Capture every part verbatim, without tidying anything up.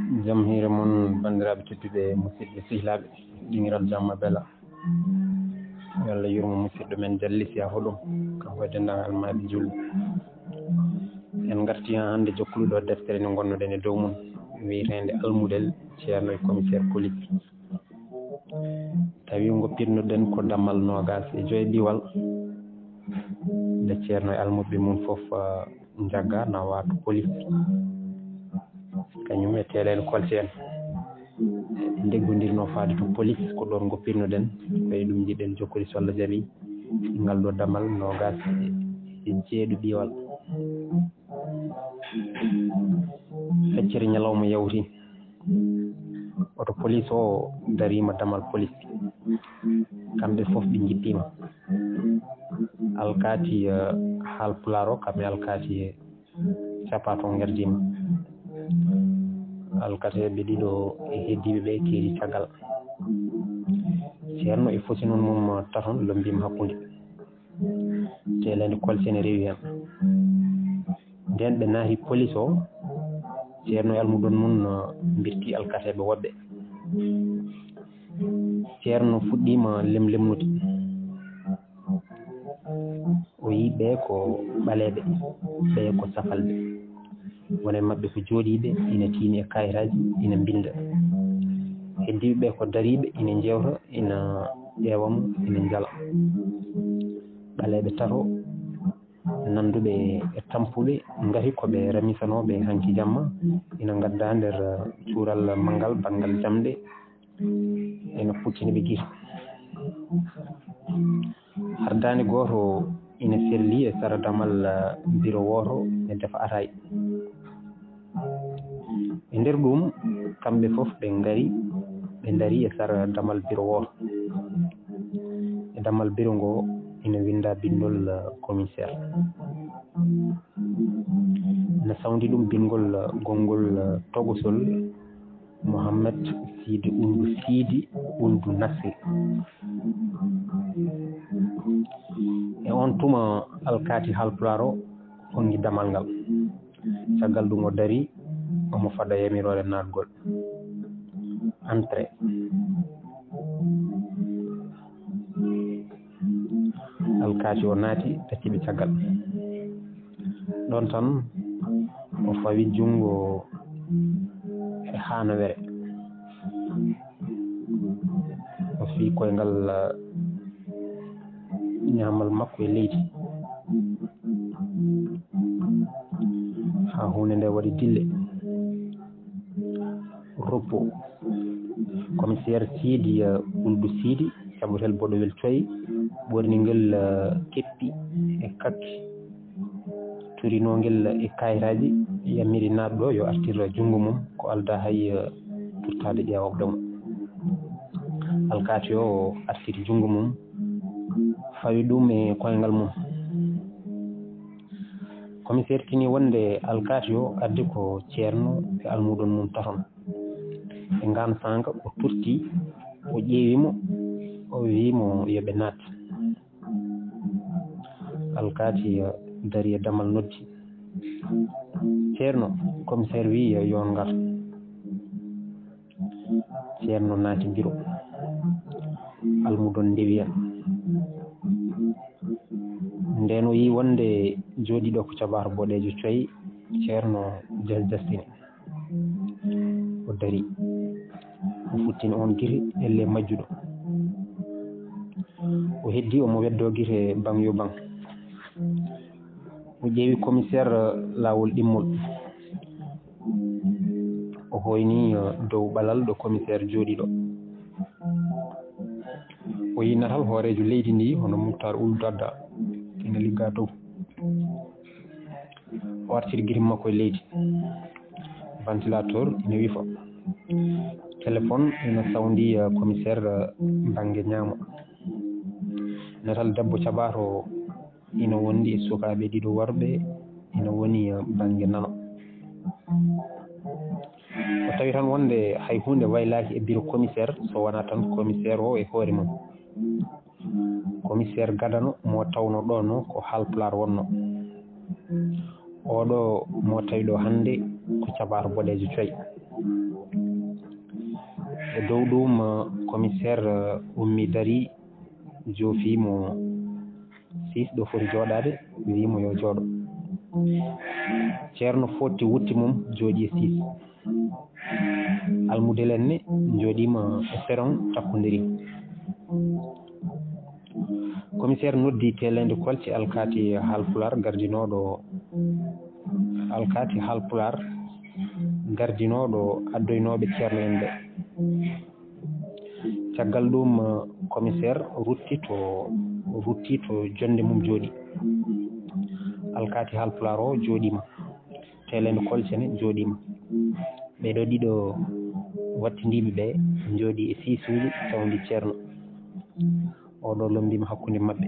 Jam hiire mon, banndiraaɓe tedduɓe, musidɓe sehilaaɓe, dingiral jamma bela. Yo Allah yurmo musidɗo men Jalli Siyafu ɗum, kanko e denndaangal maaɓe julɓe. En ngartii haa hannde jokkulude o deftere nde ngonnoɗen e dow mum, wiyeteende Almudel, ceerno e commissaire police. Tawi ngoppirnoɗen ko dammal noogaas e joy biwal, nde ceerno e almuɓɓe mum fof, ah, njagga nawa to police. Kañum e teelen kolse en. Ɓe ndeggondirno faade to police, ko ɗoon ngoppirnoɗen. Ko e ɗum njiɗen jokkude so Allah jaɓi ngal ɗo dammal noogaas e jeeɗu biwal. Feccere ñalawma yawti. Oto police o dariima dammal police. Kamɓe fof ɓe njippiima. Alkaati, eh, Haalpulaar o, kamɓe alkaati, eh, Capato ngardiima. Alkateeɓe ɗiɗo e heddiiɓe ɓe keedi caggal. Ceerno e foti noon mum taton lombiima hakkunde. Teelende kolse ne rewi heen. Nden ɓe naati police o, ceerno e almuɓɓe mum, uh, mbirti alkateeɓe woɓɓe. Ceerno fuɗɗiima lemlemnude. O yii ɓe ko ɓaleeɓe, ɓe ko safalɓe. Won e maɓɓe ko jooɗiiɓe, ina tiimi e kayitaaji, ina mbinnda. Heddiiɓe ɓe ko dariiɓe, ina njeewta, ina ƴeewa mo, ina njala. Ɓaleeɓe tato, nannduɓe e tampuɓe, ngati ko ɓe ramisanooɓe hanki jamma, ina ngadda nder cuural manngal banngal jamɗe, ina puccini ɓe gite. Hardaani gooto ina selli e sara damal, eh, biro wooto e defa ataay. E nder ɗum, kamɓe fof ɓe ngari, ɓe ndari e sara damal biro wooto. E damal biro ngo ina winnda binndol, eh, commissaire. Na sawndi ɗum binngol, eh, gonngol, eh, togosol Mohammed Siidi Uldu Siidi Uldu Nasri. E oon tuma alkaati Haalpulaar o honngi damal ngal. Caggal ɗum o darii, omo fada yamiroore naatgol. Entrée. Alkaati o naati, tacci ɓe caggal. Ɗoon tan o fawi junngo e haanawere. O fii koyngal, ah, ñaamal makko e leydi. Haa huunde nde waɗi dille. Repos. Commissaire Siidi, eh, Uldu Siidi, caɓotel boɗowel coy, ɓorningel, eh, keppi e kakki. Turinoongel e kayitaaji, yamiri naatɗo yo artir junngo mum, ko aldaa hay, eh, turtaade ƴeewogɗo mo. Alkaati o artiri junngo mum, fawi ɗum e koyngal mum. Commissaire tini wonde alkaati o addi ko ceerno e almuuɗon mum taton. E ngaan saanga o turti, o ƴeewi mo, o wii mo yo ɓe naat. Alkaati, eh, dari e damal noddi. Ceerno, commissaire wii yo, yo on ngar. Ceerno naati biro. Almuuɗon ndewi en. Ndeen o yii wonde jooɗiiɗo ko cabaar boɗeejo coy, ceerno jas-, jastini. O darii. O futtini oon gite, ellee majjuɗo. O heddii omo weddoo gite baŋ yo baŋ. O ƴeewi commissaire laawol ɗimmol. O hoyni, eh, dow ɓalal ɗo commissaire jooɗiiɗo. O yii natal hooreejo leydi ndi, hono Muktar Ulu Dadda, ina ligga dow. O artiri gite makko e leydi. Ventilateur ina wifa. Téléphone ina sawndi, eh, commissaire, eh, bannge ñaamo. Natal debbo caɓaato ina wondi e sukaaɓe ɗiɗo worɓe, ina woni, eh, bannge nano. O tawi tan wonde hay huunde waylaaki e biro commissaire, so wonaa tan commissaire o e hoore mum. Commissaire gadano mo tawno ɗono ko Haalpulaar wonno. Oɗo mo tawi ɗo hannde ko caɓaato boɗeejo coy. E dow ɗum, commissaire ummi dari, joofi mo siis ɗo foti jooɗaade, wii mo yo jooɗo. Ceerno footti wutti mum, jooɗi e siis. Almudel en ne njooɗiima e peron, takkondiri. Commissaire noddi Teelende Kolce, alkaati Haalpulaar gardinooɗo, alkaati Haalpulaar gardinooɗo addoynooɓe ceerno en ɓe. Caggal ɗum, commissaire rutti to, rutti to jonnde mum jooɗi. Alkaati Haalpulaar o jooɗiima. Teelende Kolce ne jooɗiima. Ɓee ɗoo ɗiɗo wattindiiɓe ɓe njooɗi e siisuuji tawndi ceerno. Oo ɗoo lommbiima hakkunde maɓɓe.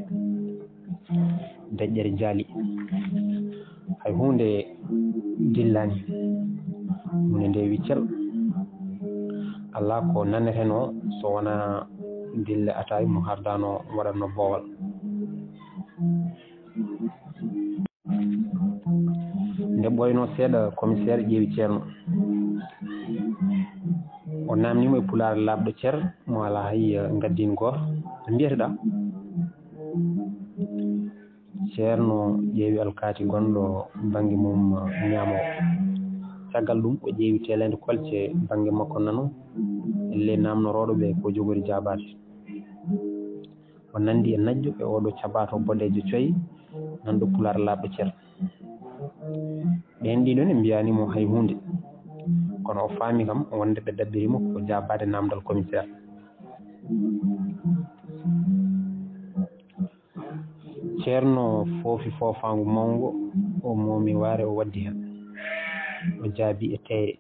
Deƴƴere jaali. Hay huunde dillaani. Huunde nde wiccel. Alaa ko nanetenoo so wonaa dille ataay mo hardaano waɗatno boowal. Nde ɓooynoo seeɗa, commissaire ƴeewi ceerno. O naamnii mo e pulaar laaɓɗo cer, mo alaa hay, eh, ngaddin gooto. "No mbiyeteɗaa?" Ceerno ƴeewi alkaati gonɗo bannge mum, eh, ñaamo. Caggal ɗum, o ƴeewi Teelende Kolce bannge makko nano, ellee naamnorooɗo ɓe ko jogori jaabaade. O nanndi e najjo e oo ɗoo cabaato boɗeejo coy, nanɗo pulaar laaɓɗo cer. Ɓeen ɗiɗo ne mbiyaani mo hay huunde, kono o faami kam wonde ɓe ɗaɓɓiri mo ko jaabaade naamndal commissaire. Ceerno foofi foofaangu mawngo, o moomi waare, o waddi heen. O jaabi e teeyre.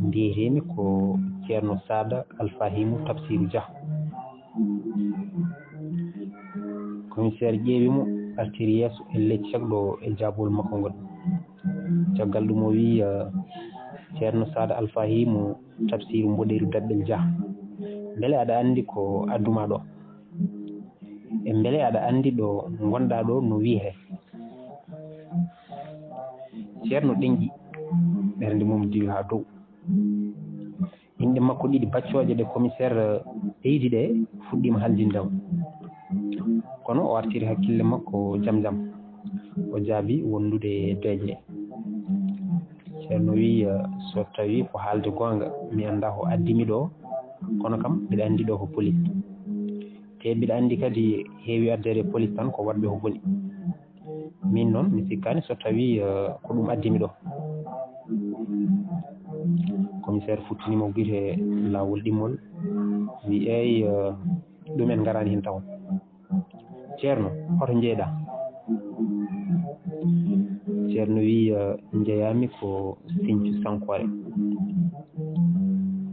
Mbiyeteemi ko Ceerno Saada Alfahimu Tafsiru Jah. Commissaire ƴeewi mo, artiri yeeso e ley cagɗo e jaabol makko ngol. Caggal ɗum o wii, eh, "Ceerno Saada Alfahimu Tafsiru Mboɗeeru Daɓɓel Jah, mbele aɗa anndi ko addumaa ɗo? E mbele aɗa anndi ɗo ngonɗaa ɗo no wiyetee?" Ceerno ɗenƴi, ɓernde mum diwi haa dow. Inɗe makko ɗiɗi baccooje ɗe commissaire ɓeydi ɗe fuɗɗiima haljinde mo. Kono o artiri hakkille makko jam jam. O jaabi wondude e deeƴre. Ceerno wii, "So tawii ko haalde goonga, mi anndaa ko addi mi ɗo, kono kam mbiɗa anndi ɗo ko police. Te mbiɗa anndi kadi heewi ardeede police tan ko waɗɓe ko boni. Min noon, mi sikkaani so tawii, eh, ko ɗum addi mi ɗo." Commissaire futtini mo gite laawol ɗimmol, wi, "Eey, eh, ɗum en ngaraani heen tawon. Ceerno, hoto njeyɗaa?" Ceerno wi, eh, "Njeyaami ko Siñcu Sankoore."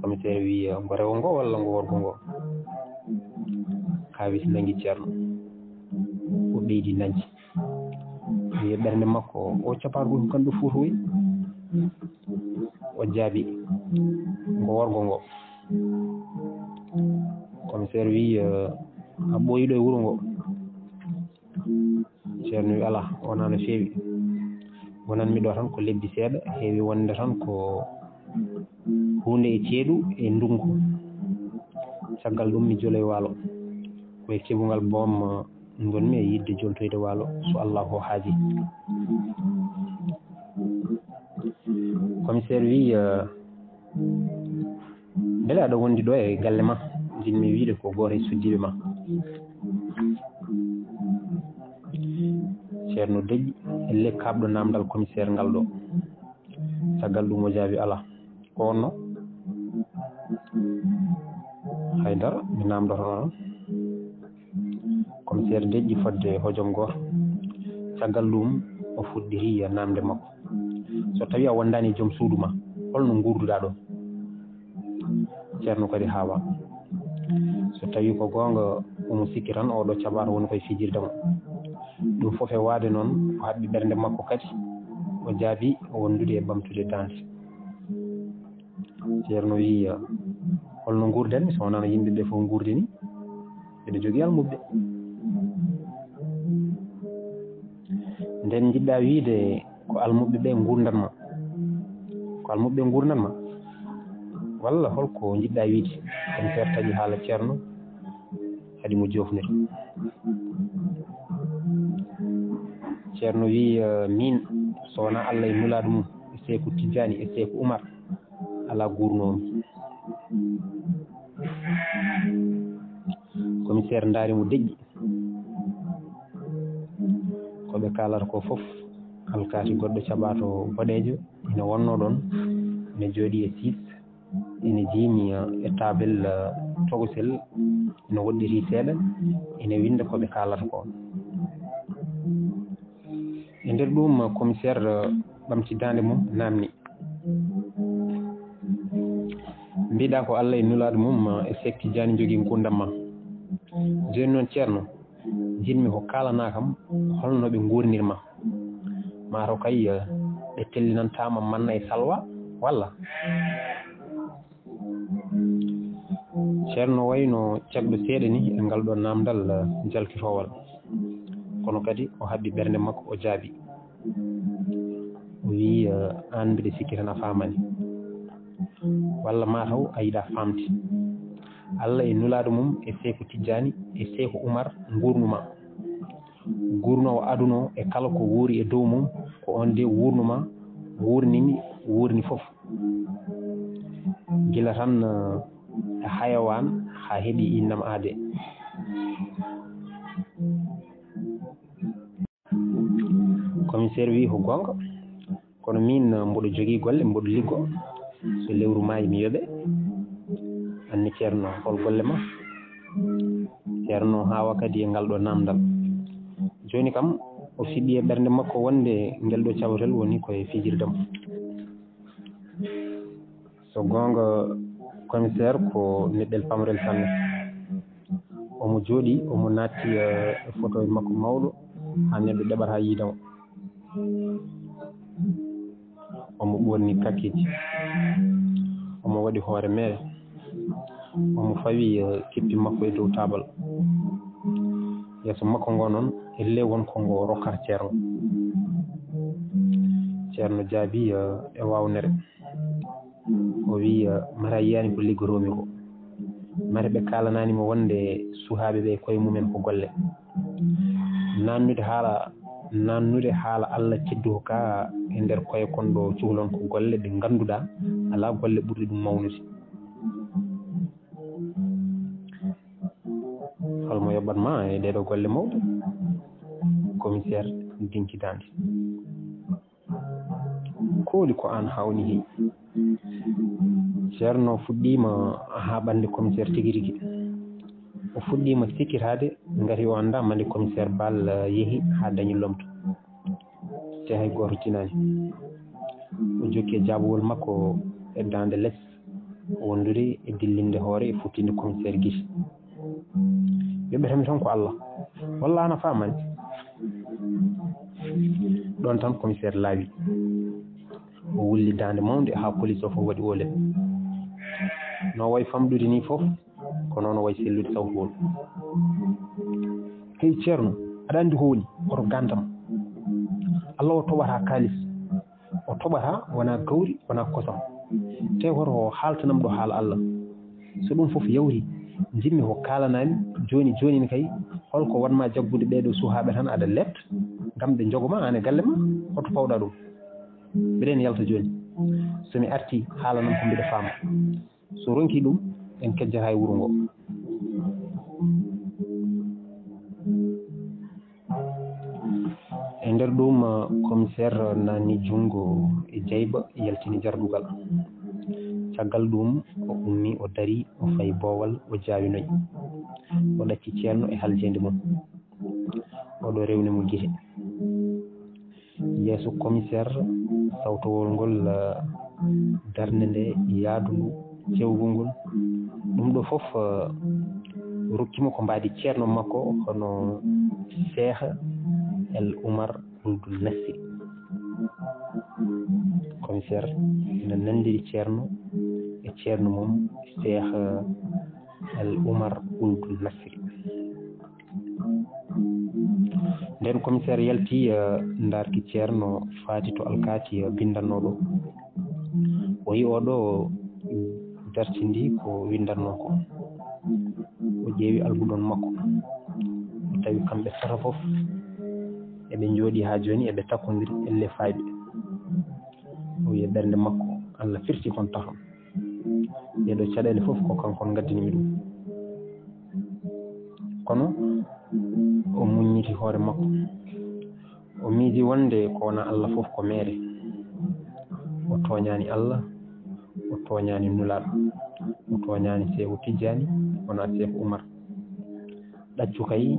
Commissaire wi, eh, "Ngo rewo ngo walla ngo worgo ngo?" Kaawis nangi Ceerno. O ɓeydi nanji. Wi e ɓernde makko, "O capaargu ko kanɗo fuutoyi?" O jaabi, "Ngo worgo ngo." Commissaire wi, eh, "A ɓooyi ɗo e wuro ngo?" Ceerno wi, "Alaa, wonaa no feewi. Wonanmi ɗo tan ko lebbi seeɗa, heewi wonde tan ko huunde e ceeɗu e ndunngu. Caggal ɗum mi joloy waalo. Ko e keɓungal boom ngonmi e yiɗde joltoyde waalo so Allaahu haaji." Commissaire wi, eh, "Mbele aɗa wondi ɗo e galle ma? Njiɗmi wiide ko gooto e suddiiɓe ma." Ceerno deƴƴi, "Elle kaaɓɗo naamndal commissaire ngal ɗo." Caggal ɗum o jaabi, "Alaa." "Ko wonno?" "Hay dara, mi naamndoto noon." Commissaire deƴƴi fodde hojom gooto. Caggal ɗum o fuɗɗiti naamnde makko. "So tawii a wondaani e joom suudu ma, holno nguurduɗaa ɗo?" Ceerno kadi haawa. So tawii ko goonga, omo sikki tan oo ɗo caɓaato woni koye fijirde mo. Ɗum fof e waade noon, o haɓɓi ɓernde makko kadi, o jaabi wondude e ɓamtude daande. Ceerno wii, "Holno nguurdanmi so wonaa no yimɓe ɓe fof nguurdi ni? Mbiɗa jogii almuɓɓe." "Nden njiɗɗaa wiide ko almuɓɓe ɓe nguurdan ma?" Ko almuɓɓe nguurnan ma? Walla holko njiɗɗa wiide? Commissaire taƴi haala Ceerno, haɗi mo joofnude. Ceerno wi, "Eh, min, so wonaa Allah e Nulaaɗo mum, e Seeku Tijjaani, e Seeku Umar, alaa guurnoomi." Commissaire ndaari mo deƴƴi. Ko ɓe kaalata ko fof, alkaati goɗɗo caɓaato boɗeejo ina wonnoo ɗoon, ina jooɗii e siis, ina jiimi e taabel, eh, tokosel, ina woɗɗitii seeɗa, ina winnda ko ɓe kaalata ko. E nder ɗum, commissaire, eh, ɓamti daande mum, naamni. Mbiɗa ko Allah e Nulaaɗo mum, eh, e Seek Tijjaani njogii nguurndam ma. Jooni noon, Ceerno, njiɗmi ko kaalanaa kam holno ɓe nguurnir ma. Maa taw kay, eh, ɓe tellinantaa ma manna e salwa, walla? Ceerno wayno cagɗo seeɗa ni e ngal ɗo naamndal, eh, jalkitoowal. Kono kadi o haɓɓi ɓernde makko, o jaabi. O wiyi, eh, "Aan mbiɗa sikki tan a faamaani. Walla maa taw a yiɗaa faamde. Allah e Nulaaɗo mum e Seeku Tijjaani e Seeku Umar nguurnu ma. Guurnoowo aduna o e kala ko wuuri e dow mum, ko oon de wuurnu ma, wuurni mi, wuurni fof. Gila tan, eh, e hayawaan haa heɓi innam aade." Commissaire wi, "Ko goonga, kono miin, eh, mboɗo jogii golle, mboɗo liggo. So lewru maayi mi yoɓe." Anne Ceerno, hol golle ma? Ceerno haawa kadi e ngal ɗo naamndal. Jooni kam o fiɓi e ɓernde makko wonde ngel ɗo cabotel woni ko e fijirde mo. So goonga, commissaire ko neɗɗel pamrel sanne. Omo jooɗi, omo naatti, eh, e photo makko mawɗo, haa neɗɗo ɗeɓata yiide mo. Omo ɓorni kakiiji, omo waɗi hoore meere, omo fawi, eh, keppi makko e dow taabal. Yeeso makko ngo noon, elle won ko ngo rokkata Ceerno. Ceerno jaabi, eh, e waawnere. O wiyi, "Mara yiyaani ko liggotoomi ko? Mara ɓe kaalanaani mo wonde suhaaɓe ɓe koye mumen ko golle?" Naannude haala, naannude haala Allah tedduko ka e nder koye kon ɗo cukalon ko golle ɗe ngannduɗaa alaa golle ɓurɗe ɗum mawnude. Hol mo yoɓat ma e ɗee ɗoo golle mawɗe? Commissaire dinki daande. Kooli ko aan hawni hee. Ceerno fuɗɗiima haa ɓannde commissaire tigi rigi. O fuɗɗiima sikkitaade ngati o anndaa mande commissaire Baal yehi haa dañi lomto. Te hay gooto tinaani. O jokki e jaabawol makko e daande les, wondude e dillinde hoore e futtinde commissaire gite. Yoɓetami tan ko Allah. Walla aan a faamaani? Ɗoon tan commissaire laawi. O wulli daande mawnde haa police o fof waɗi olet. No wayi famɗude nii fof, ko noon o wayi sellude sawtuwol. "Hey Ceerno, aɗa anndi ko woni? Oto gaantam. Allah o toɓataa kaalis. O toɓataa wonaa gawri, wonaa kosam. Te woto o haaltanam ɗo haala Allah. So ɗum fof yawti, njiɗmi ko kaalanaami jooni jooni ne kay, hol ko waɗ ma jaggude ɓee ɗoo suhaaɓe tan aɗa leet ngam ɓe njogo ma aan e galle ma? Hoto pawɗa ɗum? Mbiɗen yalta jooni. So mi artii, haalanam ko mbiɗa faama. So ronki ɗum, en kejjataa e wuro ngo." E nder ɗum, commissaire naanni junngo e jayba, yaltini jardugal. Caggal ɗum, o ummii, o darii, o fayi boowal, o jaawinoyi. O ɗacci Ceerno e haljeende mum. Oɗo rewni mo gite. Yeeso commissaire, sawtowol ngol, eh, darnde nde, yaadu ndu, cewgu ngol. Ɗum ɗo fof, eh, rokki mo ko mbaadi ceerno makko, hono Cheikh El Oumar Ould Nassri. Commissaire ina nanndiri ceerno e ceerno mum, Cheikh El Oumar Ould Nassri. Nden commissaire yalti, eh, ndaarki ceerno, faati to alkaati, eh, binndannooɗo. O yi oɗo dartindi ko winndannoo ko. O ƴeewi albudon makko. O tawi kamɓe tata fof eɓe njooɗii haa jooni, eɓe takkondiri, elle fayɓe. O wiyi e ɓernde makko, "Allah firti kon taton. Ɗeeɗo caɗeele fof ko kankon ngaddini mi ɗum." Kono o muññiti hoore makko. O miiji wonde ko wona Allah fof ko meere. O tooñaani Allah, o tooñaani Nulaaɗo, o tooñaani Seeku Tijjaani, wona Seeku Umar. Ɗaccu kay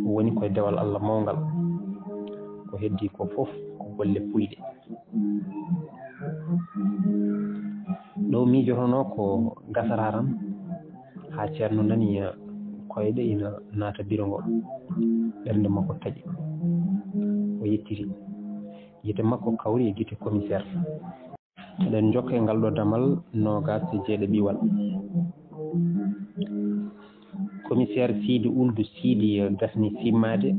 woni koye dewal Allah mawngal. Ko heddii ko fof ko golle puyɗe. Ɗo miijotonoo ko gasata tan, haa Ceerno nani koyɗe ina naata biro ngo. Ɓernde makko taƴi. O yettiti. Gite makko kawri e gite commissaire. Eɗen njokka e ngal ɗo damal noogaas e jeeɗiɗiwal. Commissaire Siidi Uldu Siidi gasni simmaade,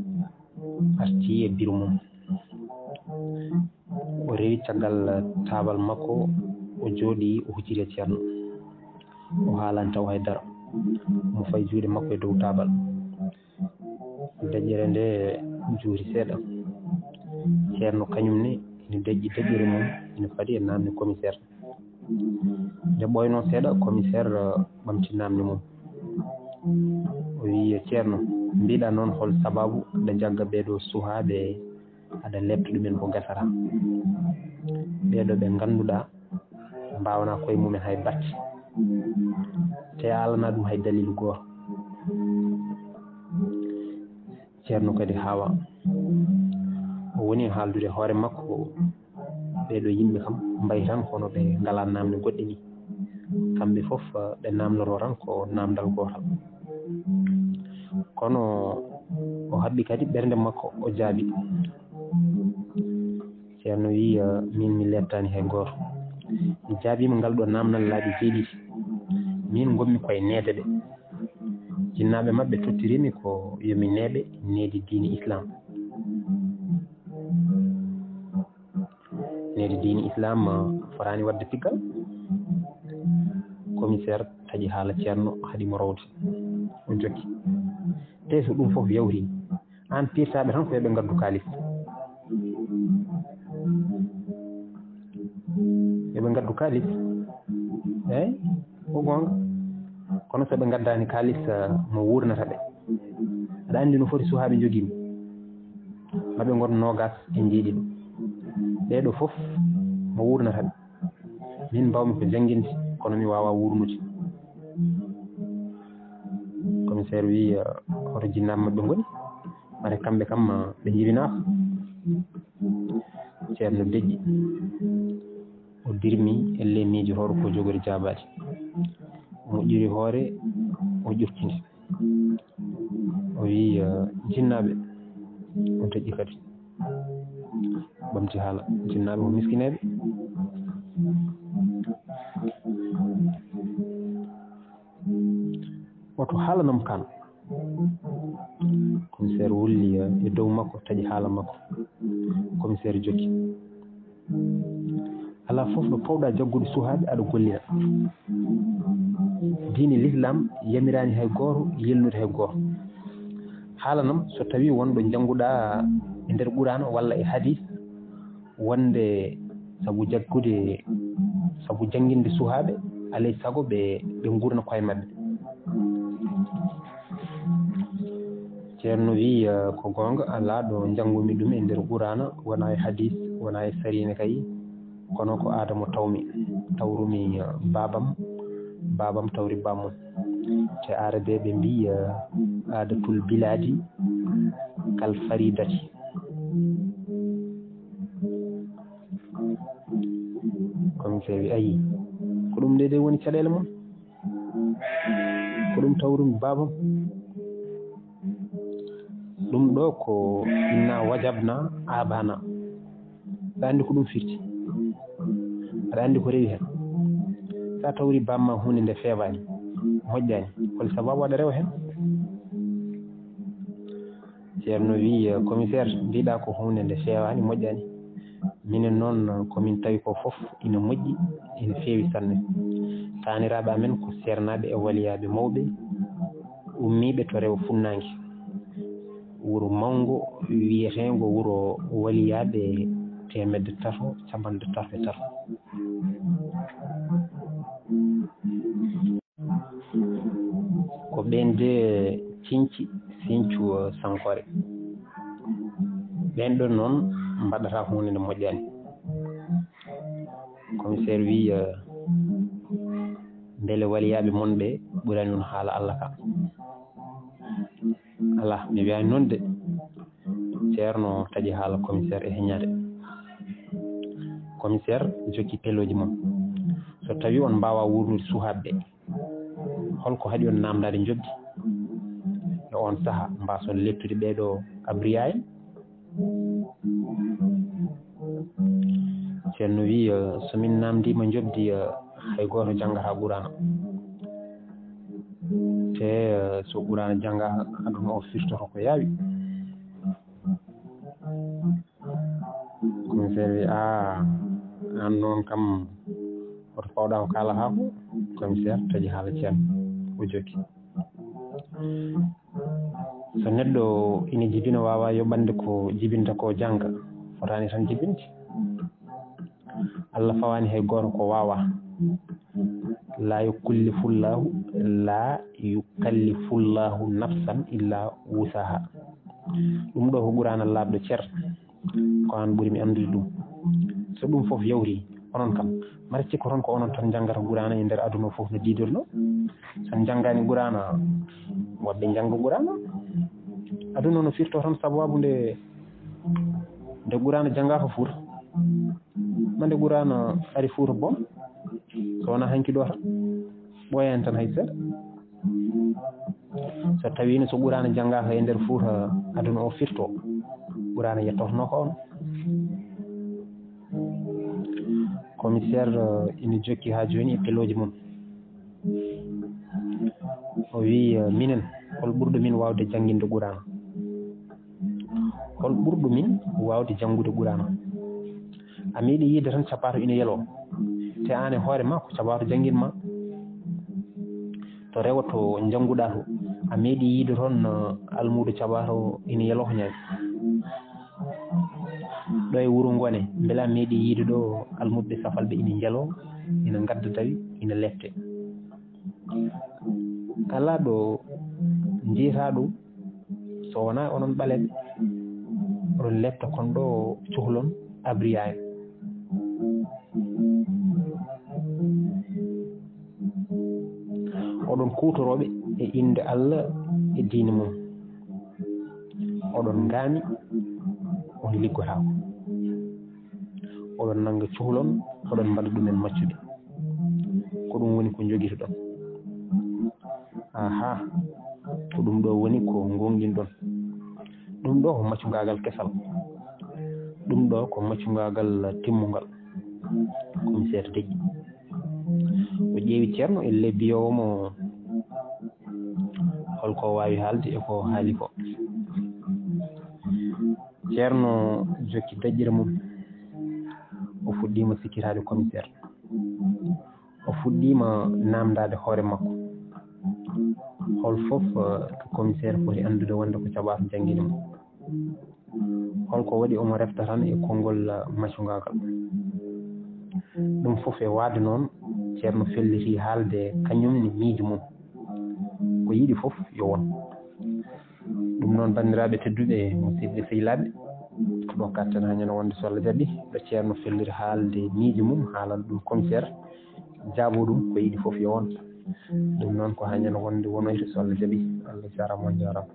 arti e biro mum. O rewi caggal taabal makko, o jooɗii, o hucciti e Ceerno. O haalani taw hay dara. Mo fayi juuɗe makko e dow taabal. Deƴƴere nde juuri seeɗa. Ceerno kañum ne ina deƴƴi deƴƴere mum, ina faadi e naamne commissaire. Nde ɓooynoo seeɗa, commissaire, eh, ɓamti naamne mum. O wiyi, "Ceerno, mbiɗa noon hol sababu aɗa jagga ɓeeɗo suhaaɓe aɗa leepta ɗumen ko gasata? Ɓeeɗo ɓe ngannduɗaa mbaawanaa koye mumen hay batte, te a alanaa ɗum hay daliilu gooto." Ceerno kadi haawa. O woni e haaldude hoore makko, "Ɓeeɗo yimɓe kam mbayi tan kono ɓe ngalaa naamne goɗɗe ni. Kamɓe fof, eh, ɓe naamnoroo tan ko naamndal gootal." Kono o haɓɓi kadi ɓernde makko, o jaabi. Ceerno wiyi, "Eh, min mi leeptaani hay gooto. Mi jaabiima ngal ɗo naamnal laabi jeeɗiɗi. Min ngonmi koye neede ɗe. Jinnaaɓe maɓɓe tottirii mi ko yo mi neeɓe needi diine Islaam." Needi diine Islaam, eh, fotaani waɗde piggal. Commissaire taƴi haala Ceerno, haɗi mo rowde. O jokki. Te so ɗum fof yawti, aan piirtaaɓe tan ko yo ɓe ngaddu kaalis. Yo ɓe ngaddu kaalis. Eey, ko goonga. Kono so ɓe ngaddaani kaalis, eh, mo wuurnata ɓe? Aɗa anndi no foti suhaaɓe njogii mi? Maa ɓe ngon noogaas e njeeɗiɗo. Ɓeeɗo fof mo wuurnata ɓe? Min mbaawmi ko jannginde, kono mi waawaa wuurnude. Commissaire wiyi, eh, "Hoto jinnaaɓe maɓɓe ngoni? Mare kamɓe kam, eh, ɓe njibinaaka." Ceerno deƴƴi. O dirmi e ley miijotooɗo ko jogori jaabaade. O moƴƴiri hoore, o ƴufti nde. O wiyi, eh, "Jinnaaɓe, on toƴƴi kadi." Ɓamti haala, "Jinnaaɓe ko miskineeɓe." "Oto haalanam kaan." Commissaire wulli, eh, e dow makko, taƴi haala makko. Commissaire jokki. "Alaa fof ɗo pawɗa jaggude suhaaɓe aɗa gollira. Diine Lislaam yamiraani hay gooto yelnude hay gooto. Haalanam so tawii won ɗo njannguɗaa e nder Quraana walla e hadiis wonde sabu jaggude, sabu jannginde suhaaɓe, alay sago ɓe, ɓe nguurna koye maɓɓe." Ceerno wiyi, "Eh, ko goonga, alaa ɗo njanngumi ɗum e nder Quraana, wonaa e hadiis, wonaa e sariine kay, kono ko aada mo tawmi, tawrumi, eh, baabam, baabam tawri bammum. Te aarabeeɓe mbiyi, eh, aadatul bilaadi kal fariidati." Commissaire wi, "Ayi, ko ɗum nde de woni caɗeele mon? Ko ɗum tawrumi baabam. Ɗum ɗo ko inna wajabna abana. Aɗa anndi ko ɗum firti? Aɗa anndi ko rewi heen? Sa tawri bamma huunde nde feewaani, moƴƴaani, hol sababu aɗa rewa heen?" Ceerno wi, "Commissaire, mbiɗa ko huunde nde feewaani, moƴƴaani. Minen noon, ko min tawi ko fof ina moƴƴi, ina feewi sanne. Taaniraaɓe amen ko seernaaɓe e waliyaaɓe mawɓe, ummiiɓe to rewo funnaange, wuro mawngo wiyeteengo wuro waliyaaɓe teemedde tato, capanɗe tato e tato. Ko ɓeen de cinci, sincu, eh, sankoore. Ɓeen ɗoon noon mbaɗata huunde nde moƴƴaani. Commissaire wi, eh, mbele waliyaaɓe mon ɓe ɓurani on haala Allah ka? Alaa, mi wiyaani noon de. Ceerno taƴi haala commissaire e heñaade. Commissaire jokki pelooji mum. So tawi on mbaawa wuurnude suhaaɓe ɓe, holko haɗi on naamndaade njoɓdi e oon sahaa, mbaason leɓtude ɓee ɗoo abriya en? Ceerno wi, eh, so min naamndiima njoɓdi, eh, hay gooto janngata Quraana. Te, eh, so Quraana janngaaka, aduna o firtoto ko yaawi. Commissaire wi, "Aa, aan noon kam, hoto pawɗa ko kaalata ko?" Commissaire taƴi haala ceerno, o jokki. So neɗɗo ina jibina, waawa yoɓande ko jibinta ko, jannga, fotaani tan jibinde. Allah fawaani hay gooto ko waawaa. "Laa yukallifullaahu, laa yukallifullaahu nafsan illaa wusahaa." Ɗum ɗo ko Quraana laaɓɗo cer. Ko aan ɓuri mi anndude ɗum. So ɗum fof yawti, onon kam, mbaɗa cikka toon ko onon tan njanngata Quraana e nder aduna o fof no diidorno? So on njanngaani Quraana, woɓɓe njannga Quraana. Aduna o no firto tan sababu nde, nde Quraana janngaaka Fuuta. Ma nde Quraana ari Fuuta boom, so wonaa hanki ɗo tan, ɓooyaani tan hay seeɗa. So tawiino so Quraana janngaaka e nder Fuuta, aduna o firto, Quraana yettotono ko on. Commissaire, eh, ina jokki haa jooni e pelooji mum. O wi, eh, "Minen, hol ɓurɗo min waawde jannginde Quraana? Hol ɓurɗo min waawde janngude Quraana? A meeɗi yiide tan capaato ina yeloo, te aan e hoore ma ko capaato janngin ma. To rewo to njannguɗaa to, a meeɗi yiide toon, eh, almuudo capaato ina yeloo ko ñaami? Ɗo e wuro Ngoone, mbele a meeɗi yiide ɗo almuɓɓe safalɓe ina njaloo, ina ngadda dawi, ina leepte? Alaa ɗo njiyataa ɗum, so wonaa onon ɓaleeɓe, oɗon leepta kon ɗo cuhlon abriya en. Oɗon kuutorooɓe e innde Allah e diine mum. Oɗon ngaami, on liggotaako. Oɗon nannga cuhlon, oɗon mbaɗa ɗumen maccuɓe. Ko ɗum woni ko njogitoɗon." "Aha, ko ɗum ɗo woni ko ngoonɗinɗon. Ɗum ɗo ko maccungaagal kesal. Ɗum ɗo ko maccungaagal timmungal." Commissaire deƴƴi. O ƴeewi ceerno e lebbi o mo holko o waawi haalde e ko haali ko. Ceerno jokki daƴƴere mum. O fuɗɗiima sikkitaade commissaire. O fuɗɗiima naamndaade hoore makko. Hol fof, eh, ko commissaire foti anndude wonde ko caɓaato janngini mo. Holko waɗi omo refta tan e konngol, eh, maccungaagal? Ɗum fof e waade noon, ceerno felliti haalde kañum ne miijo mum. Ko yiɗi fof yo won. Ɗum noon, banndiraaɓe tedduɓe, musidɓe sehilaaɓe, ko ɗo katten haa ñande wonde so Allah jaɓi, ɗo ceerno felliti haalde miijo mum, haalana ɗum commissaire, jaabo ɗum ko yiɗi fof yo won. Ɗum noon ko haa ñande wonde wonoyta so Allah jaɓi. Allah jaaraama, on njaaraama.